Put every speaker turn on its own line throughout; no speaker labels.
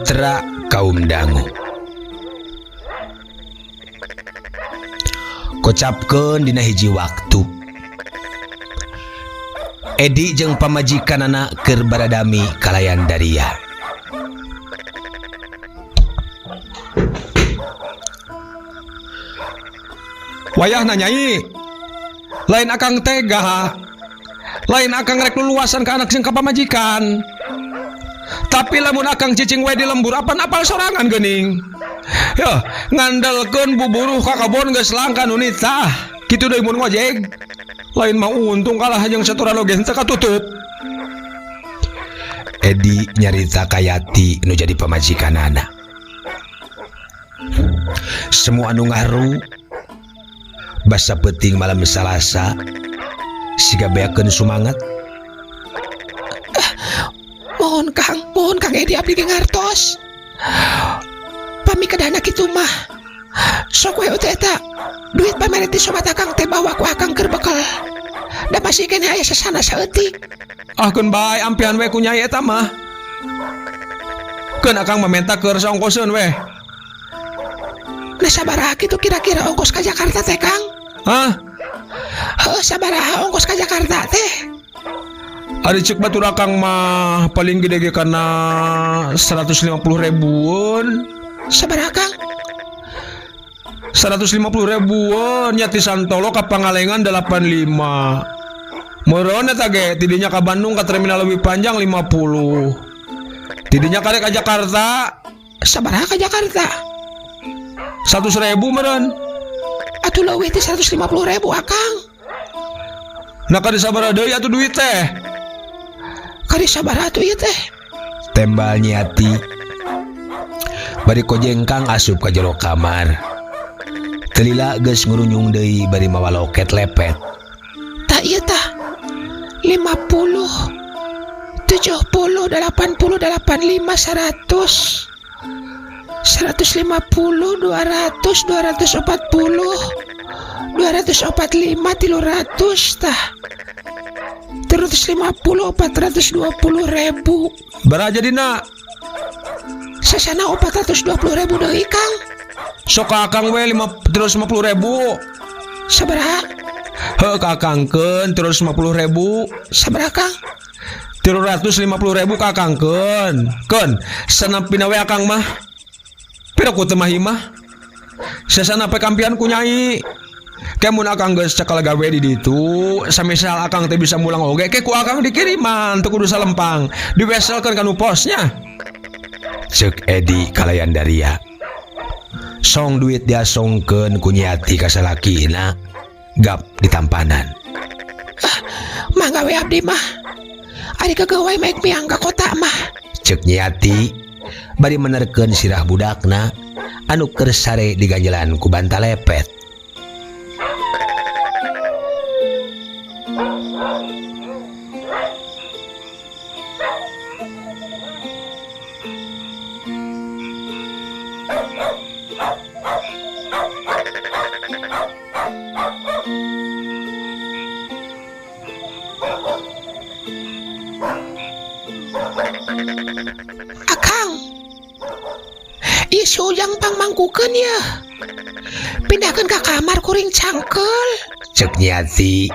Mitra kaum dangu kocapkeun dina hiji waktu Edi jeung pamajikanana keur baradami kalayan daria. Wayahna Nyai, lain akang tega, lain akang rek luluasan ka anak jeung ka pamajikan. Tapi lamun akang cicing we di lembur apan apal sorangan geuning. Yeuh, ngandelkeun buburuh ka kebon geus langka nu nitah. Kitu deui mun ngojeg. Lain mah untung kalah jeung saturan oge henteu katutup. Edi nyarita ka Yati nu jadi pamajikanana. Semua anu ngaru basa peuting malam Salasa siga beakeun sumangat.
Mohon Kang, mohon Kang Edi abdi ge ngartos. Pami kedana kitu mah. Sok we teh eta. Duit pamere ti sobat akang teh bawa ku akang keur bekel. Da masih keneh aya sasana saeutik.
Ah keun bae ampihan we ku Nyai eta mah. Keun akang mah menta keur saongkoseun we.
Nah sabaraha kitu kira-kira ongkos ka Jakarta teh Kang?
Hah?
Heuh sabaraha ongkos ka Jakarta teh?
Ari ceuk batur akang mah paling gede ge kana 150 ribuan.
Sabaraha Kang?
150 ribuan nya ti Santolo ka Pangalengan 85. Meureun eta ge tidinya ka Bandung ka terminal Leuwi Panjang 50. Tidinya karek ka Jakarta.
Sabaraha ka Jakarta?
100.000 meureun.
Atuh leuwih ti 150.000 akang.
Nah kadi sabaraha deui atuh duit teh?
Kadi sabaraha atuh ieu teh?
Tembal Nyati. Bari kojengkang asup ka jero kamar. Telila geus ngurunyung deui bari mawa loket lepet.
Tah ieu tah 50, 70, 80, 85, 100, 150, 200, 240, 245, 300 tah. 350, 420 ribu.
Baraha jadina?
Sasana 420 ribu deui Kang.
Sok ka akang we lima, terus 50 ribu.
Sabaraha?
Heuh ka akangkeun terus 50 ribu.
Sabaraha Kang?
350 ribu ka akangkeun. Keun, sanapina we akang mah. Pira ku teu mah ieu mah? Sasana pe kampihan ku Nyai. Ke mun akang geus cekal gawe di ditu, samisal akang teh bisa mulang oge ke ku akang dikiriman teu kudu salempang, diweselkeun ka nu posnya. Ceuk Edi kalayan daria. Song duit diasongkeun ku Nyati ka salakina, gap ditampanan.
Ah, mangga we abdi mah. Ari keukeuh wae maek miang ka kota mah.
Ceuk Nyati bari menerkeun sirah budakna anu keur sare diganjelan ku bantal lepet.
Akang, ieu si Ujang pangmangkukeun ye. Pindahkeun ka kamar kuring cangkel.
Ceuk Nyati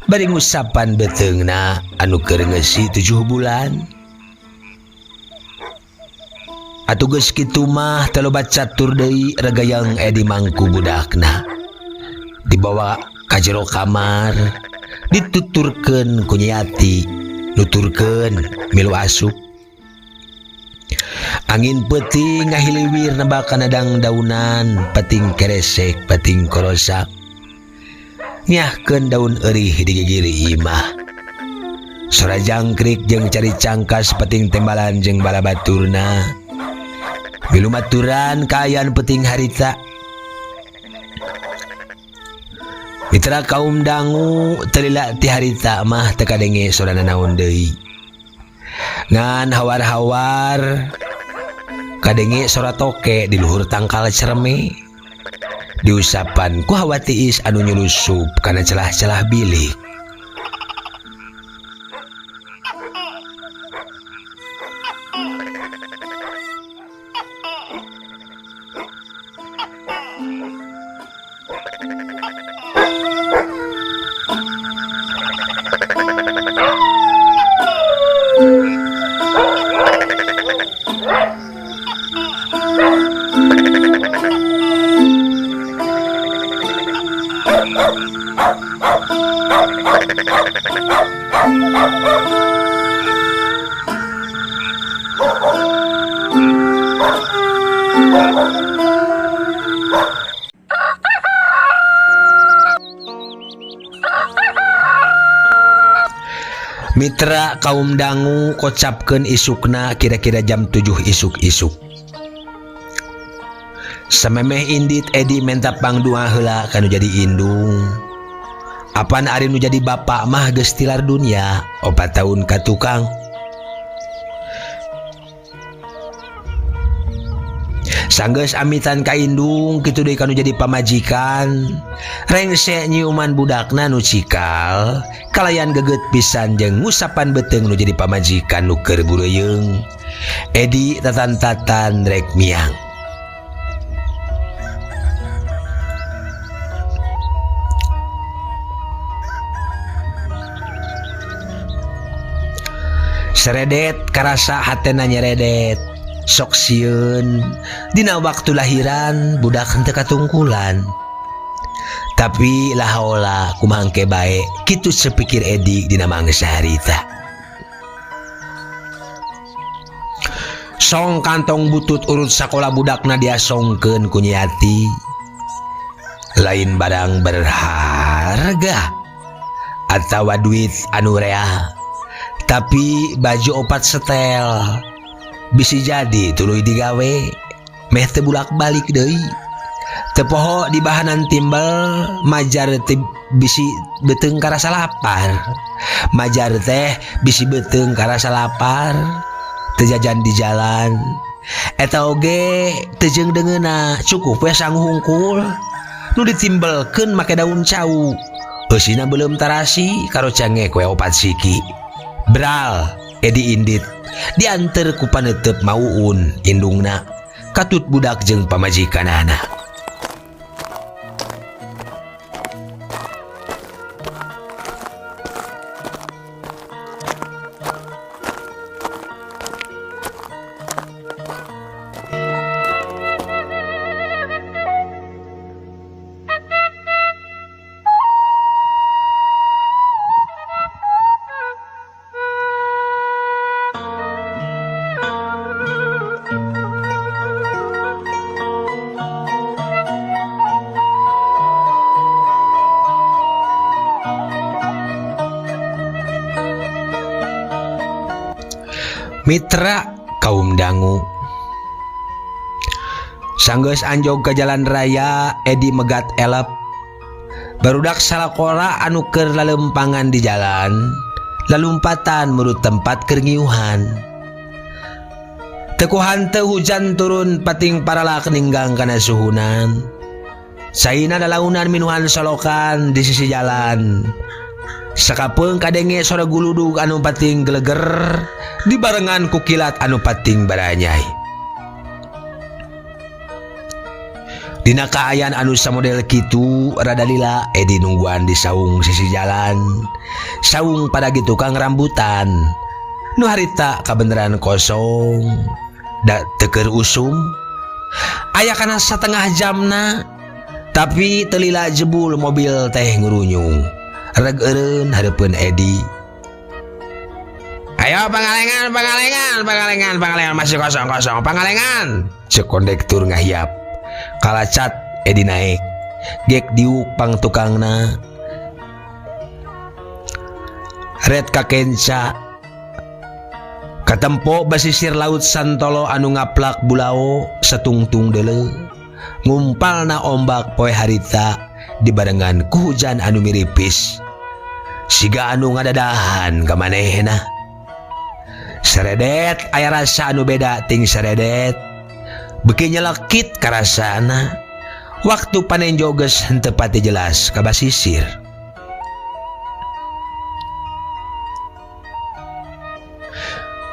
bari ngusapan beuteungna anu keur ngeusi 7 bulan. Atuh geus kitu mah teu loba catur deui regayang Edi mangku budakna. Dibawa ka jero kamar, dituturkeun ku Nyati, nuturkeun milu asup. Angin peuting ngahiliwir nebakan adang daunan, peting keresek, peting korosak. Nyahkeun daun eurih di gigiri imah. Sora jangkrik jeung cari cangkas peting tembalan jeung bala baturna. Milu maturan kaayaan peting harita. Mitra kaum dangu telila ti harita mah teu kadenge sora nanaon deui. Ngan hawar-hawar kadenge sora toke di luhur tangkal cereme. Diusapan ku hawa tiis anu nyulusup kana celah-celah bilik. Mitra kaum dangu kocapkeun isukna kira-kira jam 7 isuk-isuk. Samemeh indit Edi menta pangdua heula kanu jadi indung. Apan ari nu jadi bapak mah geus tilar dunya 4 tahun ka tukang. Sanggeus amitan ka indung kitu deui kanu jadi pamajikan. Rengse nyiuman budakna nu cikal, kalayan geget pisan jeung ngusapan beuteung nu jadi pamajikan nu keur bureuyeung. Edi tatan-tatan rek miang. Seredet karasa hatena nyeredet. Sok sieun dina waktu lahiran budak henteu katungkulan. Tapi lahaola kumaha engke bae kitu sepikir Edi dina mangsa harita. Song kantong butut urut sakola budakna diasongkeun ku Nyi Yati. Lain barang berharga atawa duit anu rea, tapi baju 4 setel bisi jadi tuluy digawe meh teu bulak-balik deui. Teu poho di bahanan timbel majar teh bisi beuteung karasa lapar. Majar teh bisi beuteung karasa lapar. Teu jajan di jalan. Eta oge teu jeung deungeuna cukup we sangu hungkul. Nu ditimbelkeun make daun cau. Eusina beuleum tarasi karo cengek we 4 siki. Bral Edi indit dianter ku panetep mauun indungna katut budak jeung pamajikanana. Mitra kaum dangu. Sanggeus anjog ke jalan raya Edi megat elep. Barudak salakora anu keur lalempangan di jalan, lalumpatan murut tempat keur ngiuhan. Teu kuhanteu hujan turun pating paralak ninggang kana suhunan. Saina lalaunan minuhan solokan di sisi jalan. Sakapeung kadenge sora guludug anu pating geleger dibarengan ku kilat anu pating baranyai. Dina kaayaan anu samodel kitu rada lila Edi nungguan di saung sisi jalan. Saung pada gitu tukang rambutan. Nu harita kabeneran kosong da teu keur usum. Aya kana satengah jamna tapi teu lila jebul mobil teh ngurunyung. Reg eureun hareupeun Edi. Ayo Pangalengan, Pangalengan, Pangalengan, Pangalengan masih kosong-kosong. Pangalengan. Cek kondektur ngahiap. Kalacat Edi naik. Gek diuk pang tukangna. Red kakenca. Katempo basisir laut Santolo anu ngaplak bulao satungtung deuleu. Ngumpalna ombak poe harita dibarengan ku hujan anu miripis. Siga anu ngadadahan ka manehna. Seredet aya rasa anu beda ting seredet. Beuki nyelekit karasana. Waktu panenjo geus henteu pati jelas ka basisir.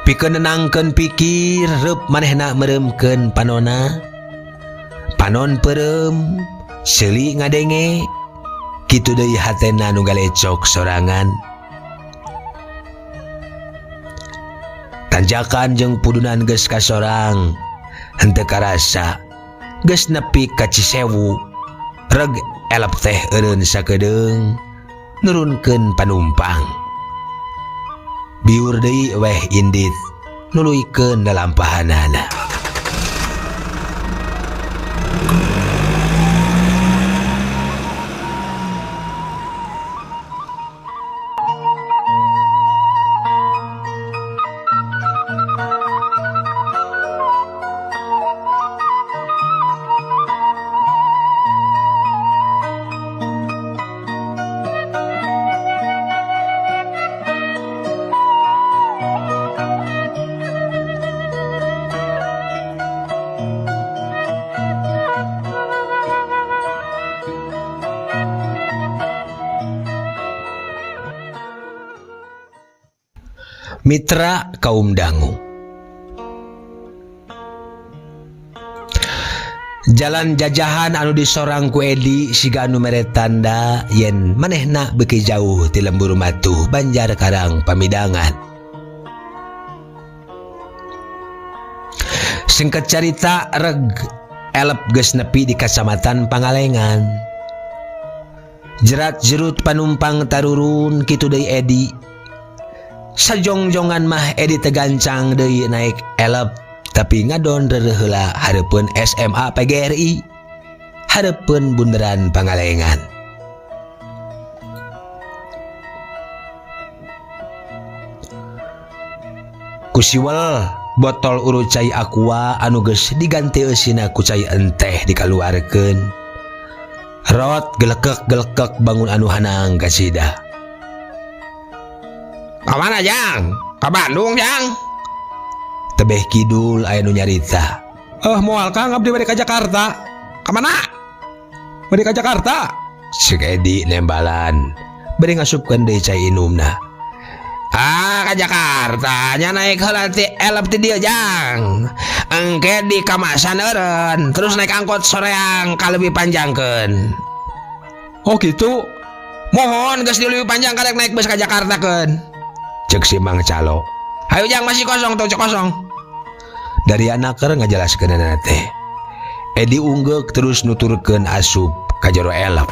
Pikeun nenangkeun pikir reup manehna meureumkeun panona. Panon peureum, seuli ngadenge. Kitu deui hatena nu galecok sorangan. Tanjakan jeung pudunan geus kasorang, henteu karasa geus nepi ka Cisewu. Reg Elep teh eureun sakedeung nurunkeun panumpang. Biur deui weh indit nuluykeun lalampahanana. Mitra kaum dangu. Jalan jajahan anu disorang ku Edi siga anu mere tanda yen manehna beuki jauh ti lembur matuh Banjar Karang Pamidangan. Singkat carita reg elep geus nepi di Kacamatan Pangalengan. Jerat jerut panumpang tarurun kitu deui Edi. Sajongjongan mah Edi tegancang deui naik elep tapi ngadon reureuh heula hareupeun SMA PGRI hareupeun bundaran Pangalengan. Ku siwel botol urut cai aqua anu geus diganti eusina ku cai enteh dikaluarkeun. Rot gelekek-gelekek bangun anu hanang kasida. Ka mana Jang? Ka Bandung Jang? Tebeh kidul aya nu nyarita. Moal Kang, abdi bade ka Jakarta. Ka mana? Bade ka Jakarta. Ceuk Edi nembalan. Bade ngasupkeun deui cai inumna. Ah, ka Jakarta nya naik heula ti elep ti dieu Jang. Engke di kamasan eureun, terus naik angkot soreang ka leuwih panjangkeun. Oh gitu. Mohon geus di leuwih panjang karek naik bus ka Jakarta keun. Ceuk si Mang Calo. Hayu Jang, masih kosong tuh, kosong. Dari anak keur ngajelaskeunana teh. Edi unggeuk terus nuturkeun asup ka jero elep.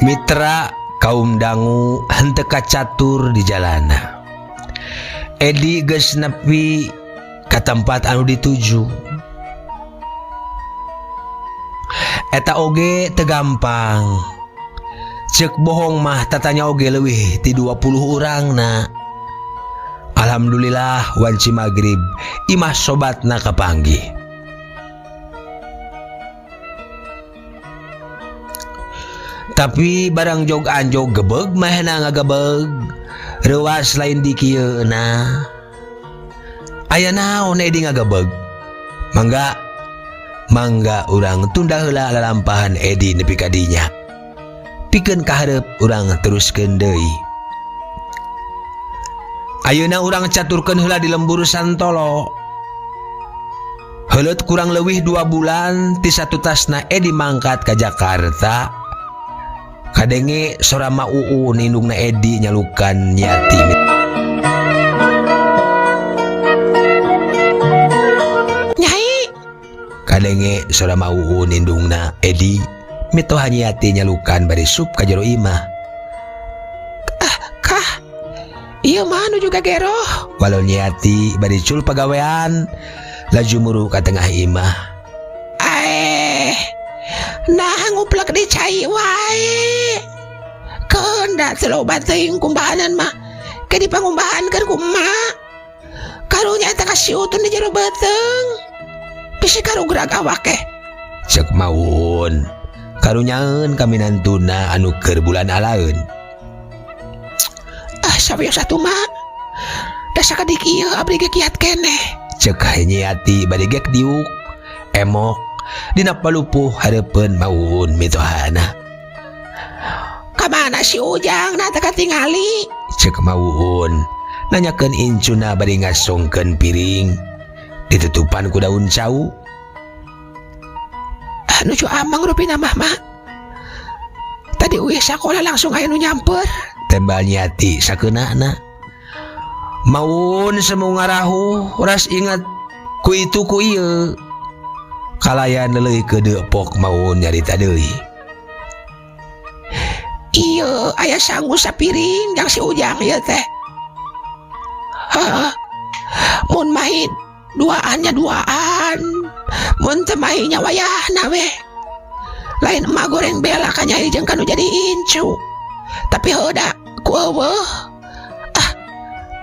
Mitra kaum dangu henteu kacatur di jalana. Edi geus nepi ka tempat anu dituju. Eta oge teu gampang. Ceuk bohong mah tatanya oge leuwih ti 20 urangna. Alhamdulillah wanci magrib imah sobatna kapanggih. Tapi barang jog anjog gebeg mahna ngagebeg. Reuas lain di kieuna. Aya naon Edi ngagebeg? Mangga, mangga urang tunda heula lalampahan Edi nepi ka dinya. Pikeun kahareup urang teruskeun deui. Ayeuna urang caturkeun heula di lembur Santolo. Heuleut kurang leuwih 2 bulan ti satutasna Edi mangkat ka Jakarta. Kadenge sora Ma Uun indungna Edi nyalukan nyati.
Nyai.
Kadenge sora Ma Uun indungna Edi mitoha nyati nyalukan bari sup ka jero imah.
Ah, kah. Ieu mah nu juga geroh.
Walau nyati bari cul pagawean laju muru ka tengah imah.
Aeh. Nah nguplek di cai wae. Keun da teu loba teuing kumbahanan mah. Ke dipangumbahankeun ku emak. Karunya eta ka si Utun di jero beuteung. Bisi karugrag awak eh.
Cek Maun karunyaeun ka minantuna anu keur bulan alaeun.
Ah sawios atuh mak. Da sakedik ieu abdi ge kiat keneh.
Cek Nyi Yati bari gek diuk emok dina palupuh hareupeun Maun mitohana.
Kamana si Ujang na teu katingali?
Cek Maun nanyakeun incuna bari ngasongkeun piring ditutupan ku daun cau.
Ah, nuju amang rupina mah mak. Tadi uih sakola langsung aya nu nyamper.
Tembal Nyi Yati sakeunana. Maun semu ngarahuh ras ingat ku itu ku ieu. Kalayan leuleui kedeupok Maun nyarita deui.
Ieu aya sangu sapiring jang si Ujang ieu teh. Heuh. Mun mahi duaannya duaan. Mun teu mahinya wayahna we. Lain emak goreng bela ka nyai jeung kanu jadi incu. Tapi heuh da ku eueuh. Ah,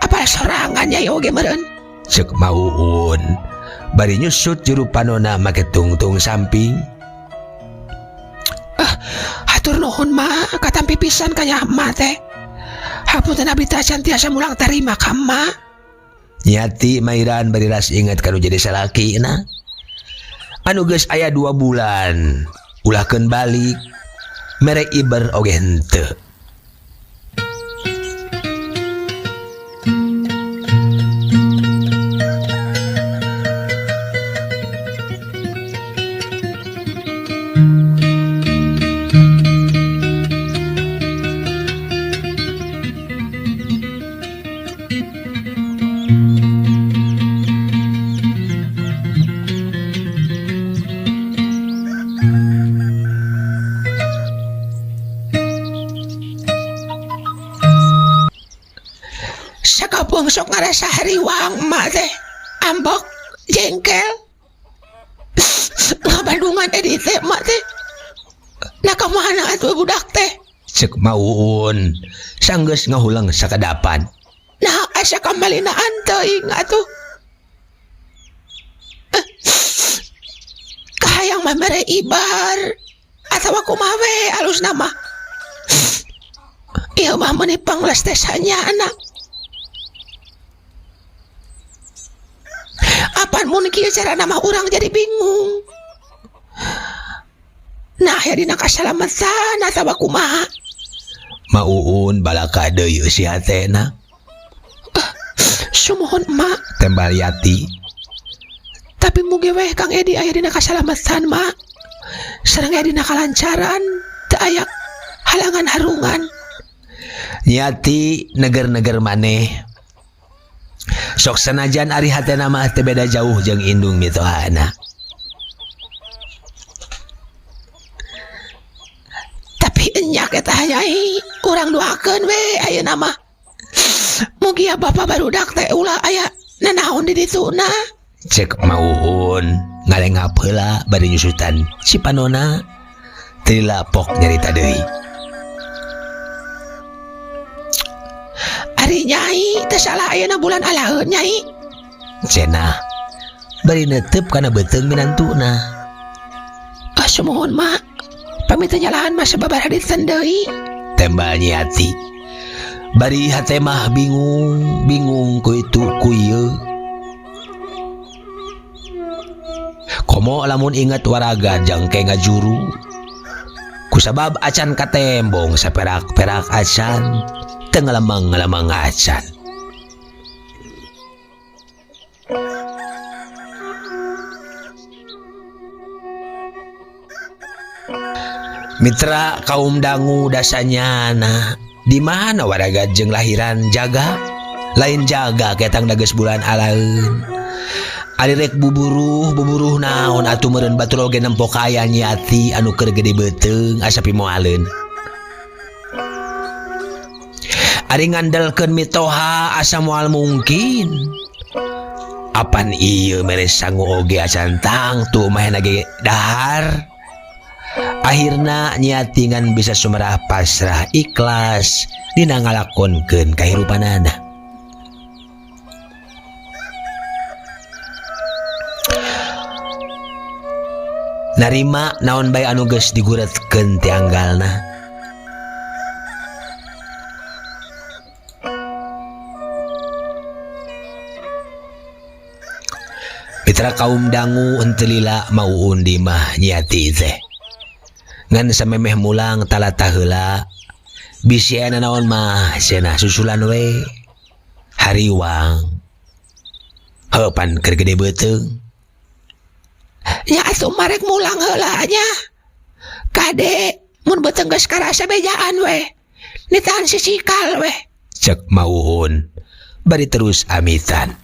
apal sorangan nyai oge meureun.
Cek Maun bari nyusut juru panona make tungtung samping.
Ah, hatur nuhun mak katampi pisan ka nya emak teh. Hapunten abdi teh acan tiasa mulang tarima ka emak.
Nyati mairan bari ras inget kanu jadi salakina. Anu geus aya 2 bulan ulahkeun balik mere iber oge henteu.
Sakapung sok ngarasa hariwang emak teh, ambek, jengkel. Ngabandungan edi teh emak teh. Nah kamana atuh budak teh?
Cek Maun sanggeus ngahulang sakadapan.
Nah asa kamalinaan teuing atuh. Kahayang mah mere ibar atawa kumaha we alusna mah. Ieu mah meuni pangles teh sanyana. Apan mun kieu carana mah urang jadi bingung. Nah, ya dina kasalamatan atawa kumaha?
Mauun balaka deui eusi hatena.
Sumuhun emak.
Tembal Yati.
Tapi mugi weh Kang Edi aya dina kasalamatan mak. Sareng aya dina kalancaran, teu aya halangan harungan.
Yati neger-neger maneh. Sok sanajan ari hatena mah teu beda jauh jeung indung mitohana.
Tapi enyak eta nyai, urang doakeun we ayeuna mah. Mugia bapa barudak teh ulah aya nanaon di dituna.
Cek Mauun ngalengap heula bari nyusutan si panona teu lapok nyarita deui.
Ari nyai teu salah ayeuna bulan alaeun nyai.
Cenah bari netep kana beuteung minantuna.
Ah sumuhun mak. Pamit teu nyalahan mah sababaraha dinten deui.
Tembal Nyi Yati. Bari hate mah bingung, bingung ku itu ku ieu. Komo lamun inget waraga jangke ngajuru. Kusabab acan katembong saperak-perak acan, teu ngalemang-ngalemang acan. Mitra kaum dangu dasanyana di mana waraga jeung lahiran jaga lain jaga ketang dages bulan alaeun. Ari rek buburuh buburuh naon atuh meureun batur oge nempo kaya Nyi Yati anu keur gede beuteung asa pimoaleun. Ari ngandelkeun mitoha asa moal mungkin. Apan ieu mere sangu oge acan tangtu mahena ge dahar. Akhirna Nyi Yati ngan bisa sumerah pasrah ikhlas dina ngalakonkeun kahirupanana.
Narima naon bae anu geus diguretkeun ti anggalna. Mitra kaum dangu henteu lila mauun di mah Nyi Ati teh. Ngan samemeh mulang talatah heula bisi aya nanaon mah cenah susulan we hariwang. Heuh pan keur gede beuteung.
Nya atuh marek mulang heula nya. Kade mun beuteung geus karasa bejaan we. Nitahan sisikal we.
Cek mauun bari terus amitan.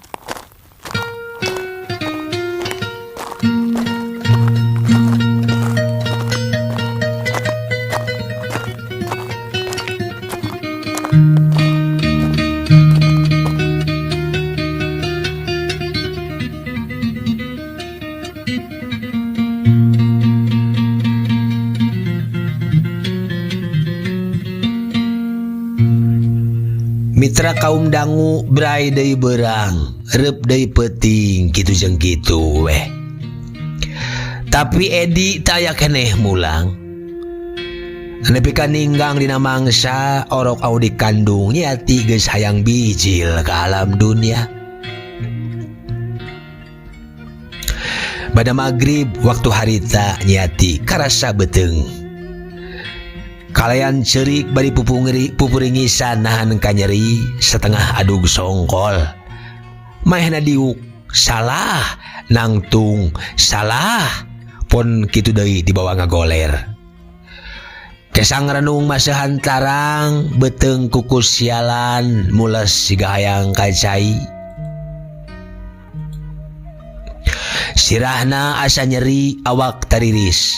Mitra kaum dangu brai deui beurang, reup deui peuting kitu jeung kitu weh. Tapi Edi teu aya keneh mulang. Nepi ka ninggang dina mangsa orok au dikandung Nyi Ati geus hayang bijil ka alam dunia. Bada magrib waktu harita Nyi Ati karasa beuteung. Kalayan ceurik bari pupuringisan nahan kanyeri setengah adug songkol. Maehna diuk salah nangtung salah pon kitu deui dibawa ngagoler. Kesang renung masehan tarang beuteung kukus sialan mules siga hayang ka cai. Sirahna asa nyeri awak tariris.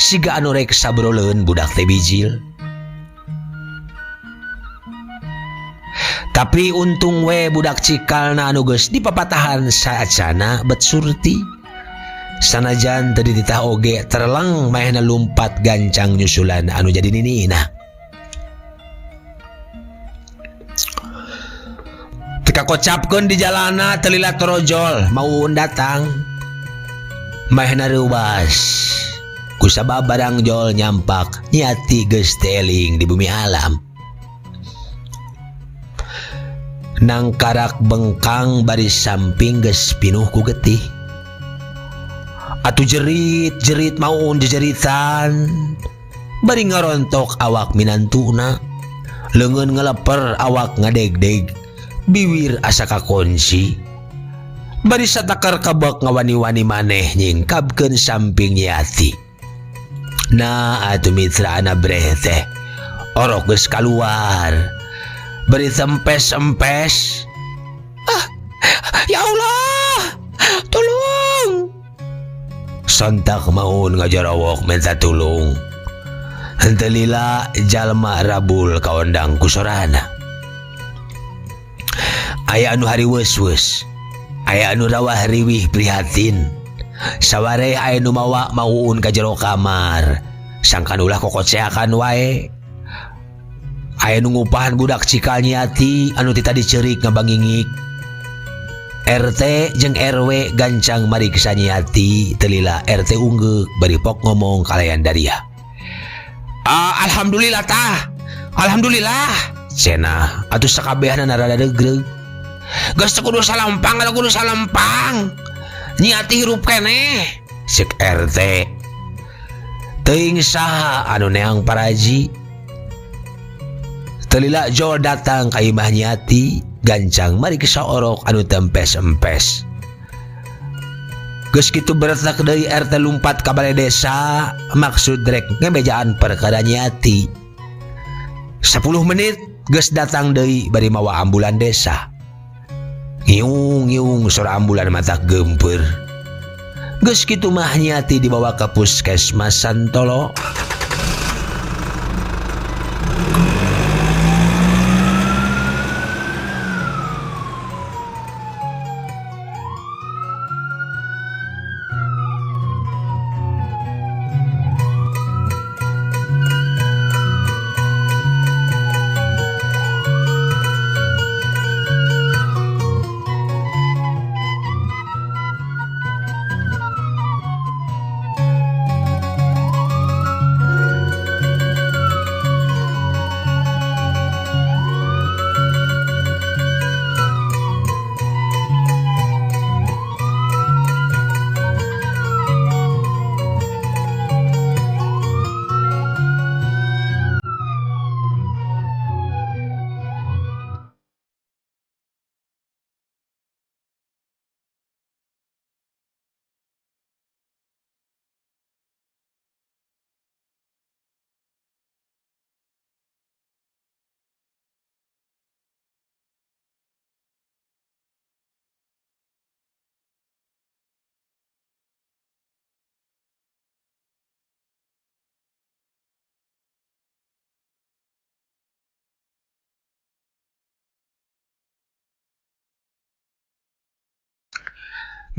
Siga anu rek sabroleun budak teh bijil. Tapi untung we budak cikalna anu geus dipapatahan saacana bet surti. Sanajan teu dititah oge terleng maehna lumpat gancang nyusulan anu jadi ninina. Teka kocapkeun di jalana teu lila torojol mauun datang. Maehna reuwas. Kusabab barang jol nyampak Nyi Ati geus teling di bumi alam. Nangkarak bengkang baris samping geus pinuh ku getih. Atuh jerit-jerit maun jejeritan. Bari ngarontok awak minantuna. Leungeun ngeleper awak ngadegdeg. Biwir asa kakunci. Bari satakar kabek ngawani-wani maneh nyingkabkeun samping Nyi Ati. Nah atuh mitra ana breh teh orok geus kaluar. Bari tempes-empes.
Ah, ya Allah, tolong.
Sontak maun ngajarawok minta tulung. Henteu lila jalma rabul kaondang ku sorana. Aya anu hariweus-weus, aya anu rawah riwih prihatin. Saware aya nu mawa mauun ka jero kamar, sangkan ulah kokoceakan wae. Aya nu ngupahan budak cikal Nyi Ati anu ti tadi ceurik ngabangingik. RT jeung RW gancang mariksa Nyi Ati, teu lila RT unggeuk bari pok ngomong kalayan daria. Ah, alhamdulillah tah. Alhamdulillah. Cenah atuh sakabehna rada degreg. Geus teu kudu salempang, teu kudu salempang. Nyi Ati hirup keneh. Cek RT. Teuing saha anu neang paraji. Teu lila jol datang ka imah Nyi Ati, gancang mariksa orok anu tempes-empes. Geus kitu beretak deui RT lumpat ka balai desa, maksud rek ngebejaan perkara Nyi Ati. 10 menit geus datang deui bari mawa ambulan desa. Ngiung-ngiung sora ambulan mata gempeur. Geus kitu mah Nyi Ati dibawa ka puskesmas Santolo.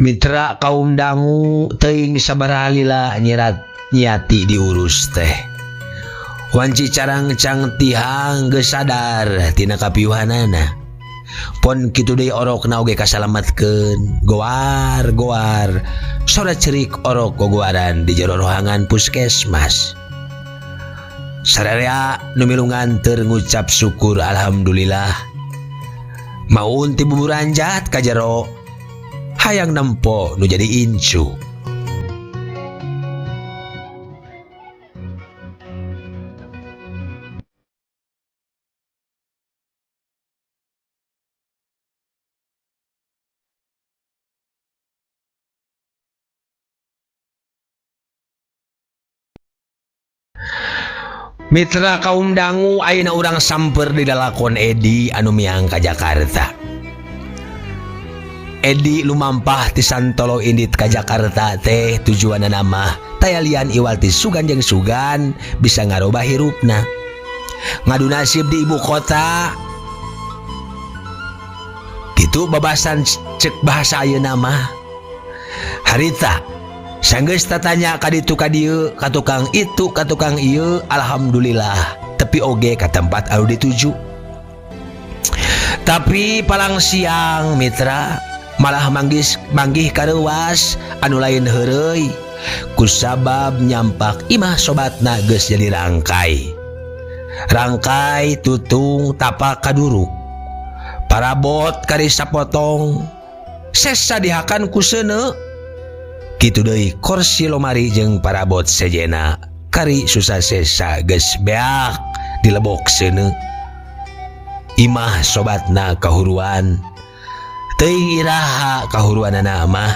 Mitra kaum dangu, teuing sabaraha lila nyirat Nyi Yati diurus teh. Wanci carangcang tihang geus sadar tina kapiuhanana. Pon kitu deui orokna oge kasalametkeun. Goar goar sora cerik orok gogoaran di jero rohangan puskesmas. Sararea nu milu nganteur ngucap syukur alhamdulillah. Maun ti buburanjat ka jero hayang nempo nu jadi incu. Mitra kaum dangu, ayeuna urang samper di lalakon Edi anu miang ka Jakarta. Edi lumampah ti Santolo indit ka Jakarta teh tujuanana mah taya lian iwal ti sugan jeung sugan bisa ngarobah hirupna. Ngadu nasib di ibu kota. Kitu babasan cek bahasa ayeuna mah. Harita sanggeus tatanya ka ditu ka dieu, ka tukang itu ka tukang ieu, alhamdulillah tepi oge ka tempat anu dituju. Tapi palang siang mitra malah manggis manggih kareuwas anu lain heureuy kusabab nyampak imah sobatna geus jadi rangkai. Rangkai tutung tapak kaduruk. Parabot kari sapotong sesa dihakan ku seuneu. Kitu deui korsi lomari jeung parabot sejena kari susah sesa geus beak dilebok seuneu. Imah sobatna kahuruan. Teuing iraha kahuruanana mah.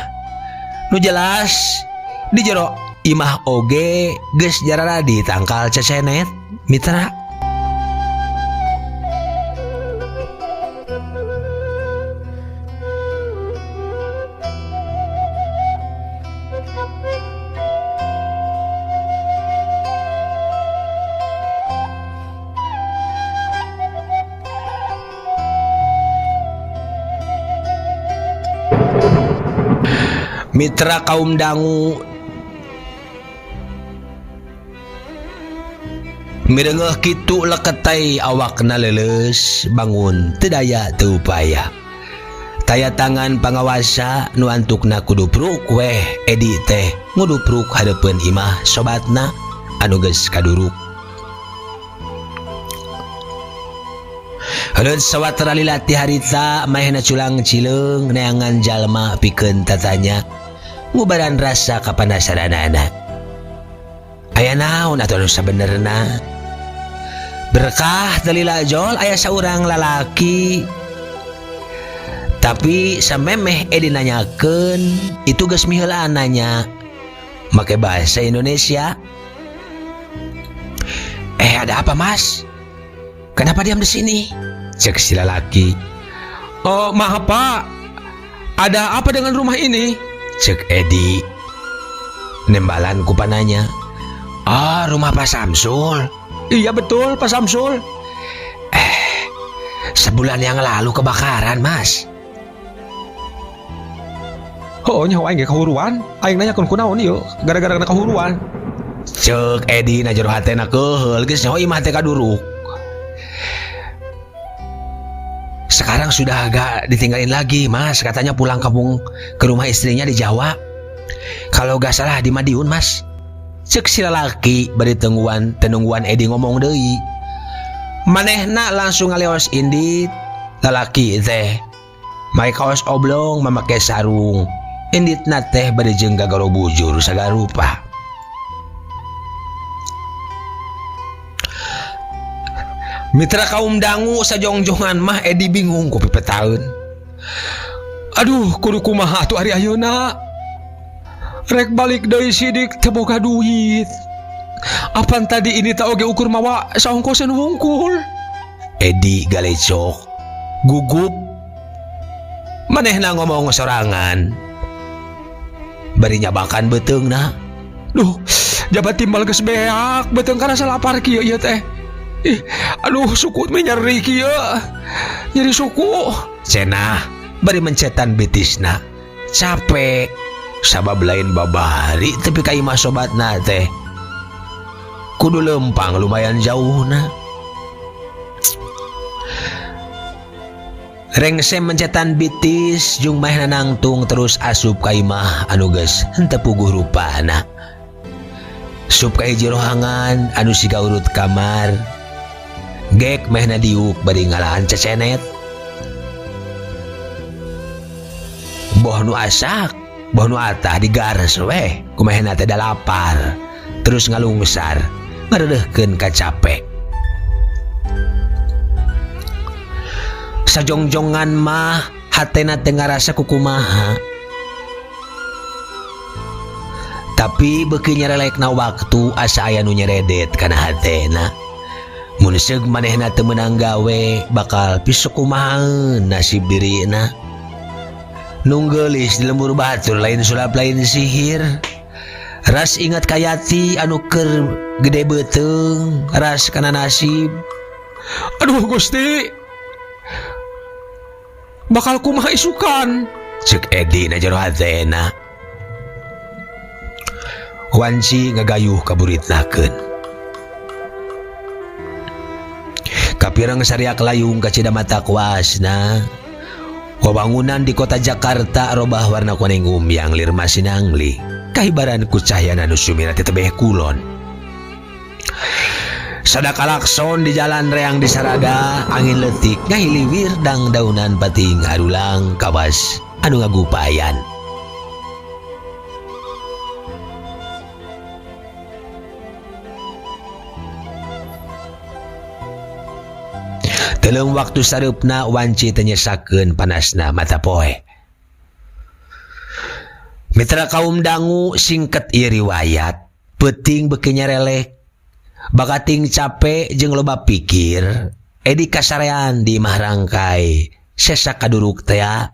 Nu jelas di jero imah oge geus jararadi tangkal cecenet mitra. Mitra kaum dangu mirengeuh kitu leketai awakna leuleus bangun teu daya teu upaya. Taya tangan pangawasa nu antukna kudu pruk weh Edi teh ngudupruk hareupeun imah sobatna anu geus kaduruk. Heureut sawatara lila ti harita manehna culang cileung neangan jalma pikeun tatanya ngubaran rasa kapanasaranana. Aya naon atuh anu sabenerna? Berkah teu lila jol aya saurang lalaki. Tapi samemeh Edi nanyakeun itu geus miheulaan nanya make bahasa Indonesia. Ada apa mas? Kenapa diam di sini? Cek si lalaki.
Oh, maaf pak, ada apa dengan rumah ini?
Cek Edi. Nembalan ku pananya. Ah, rumah Pak Samsul.
Iya betul Pak Samsul.
Sebulan yang lalu kebakaran mas.
Oh, nyawa aing ge kahuruan. Aing nanya kun kunaon ieu, gara-gara kena kahuruan.
Cek Edi na jero hatena keuheul geus nyaho imah teh kaduruk. Sekarang sudah agak ditinggalin lagi mas, katanya pulang kampung ke rumah istrinya di Jawa. Kalau gak salah di Madiun mas. Cek si lalaki bari tenungguan Edi ngomong deui. Manehna langsung ngaleos indit. Lalaki teh make kaos oblong mamake sarung. Inditna teh bari jeung gagaro bujur sagarupa. Mitra kaum dangu sajongjongan mah Edi bingung ku pipetaeun.
Aduh, kudu kumaha atuh ari ayeuna? Rek balik deui sidik teu boga duit. Apan tadi ini ta oge ukur mawa saongkoseun wungkul.
Edi galecok, gugup. Manehna ngomong sorangan. Bari nyabakan beuteungna.
Duh, jabat timbal geus beak, beuteung karasa lapar kieu ieu teh. Ih, aduh suku mah nyeri kieu. Nyeri suku.
Cenah bari mencetan betisna. Capek sabab lain babari tepi ka imah sobatna teh kudu lempang lumayan jauhna. Rengse mencetan bitis jeung manehna nangtung terus asup ka imah anu geus henteu puguh rupana. Sup ka hiji rohangan anu siga urut kamar. Gek manehna diuk bari ngalaan cecenet. Boh nu asak, boh nu atah digares weh ku manehna teh da lapar. Terus ngalungsar ngareudeuhkeun ka capek. Sajongjongan mah hatena teu ngarasa kukumaha. Tapi beuki nyerelekna waktu asa aya nu nyeredet kana hatena. Mun seug manehna teu meunang gawe bakal pisukumahaeun nasib dirina. Nu geulis di lembur batur lain sulap lain sihir. Ras ingat ka Yati anu keur gede beuteung ras kana nasib.
Aduh Gusti, bakal kumaha isukan?
Cek Edi na jero hatena. Wanci ngagayuh kaburitnakeun. Kapireng sariak layung kacida mata kuasna. Wawangunan di kota Jakarta robah warna kuning umyang lir masinangli. Kahibaran ku cahyana nu sumira ti tebeh kulon. Sadakalakson di jalan reang di sarada, angin letik ngahiliwir dang daunan pating harulang kawas anu ngagupayan. Telung waktu sareupna wanci teu nyesakeun panasna mata poe. Mitra kaum dangu singket ieu riwayat, peuting beuki nyarelek. Bakating capek jeung loba pikir, Edi kasarean di imah rangkai, sesa kaduruk tea,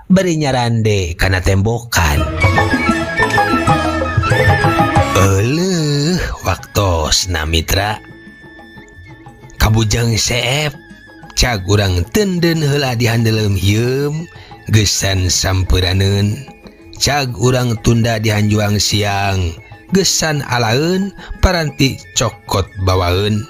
bari nyarande kana tembokan. Euleuh waktosna mitra. Kabujang seep, cag urang tenden heula di handeuleum hieum, geusan sampeunaneun. Cag urang tunda di hanjuang siang, gesan alaeun paranti cokot bawaeun.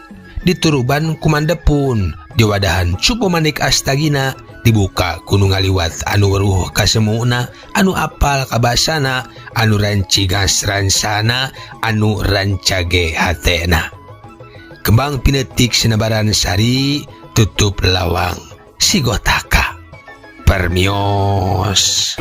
Dituruban kumandepun, diwadahan cupu manik astagina, dibuka ku nu ngaliwat anu weruh kasemuna, anu apal kabasana, anu rancigas ransana, anu rancage hatena. Kembang pinetik sinebaran sari, tutup lawang sigotaka. Permios.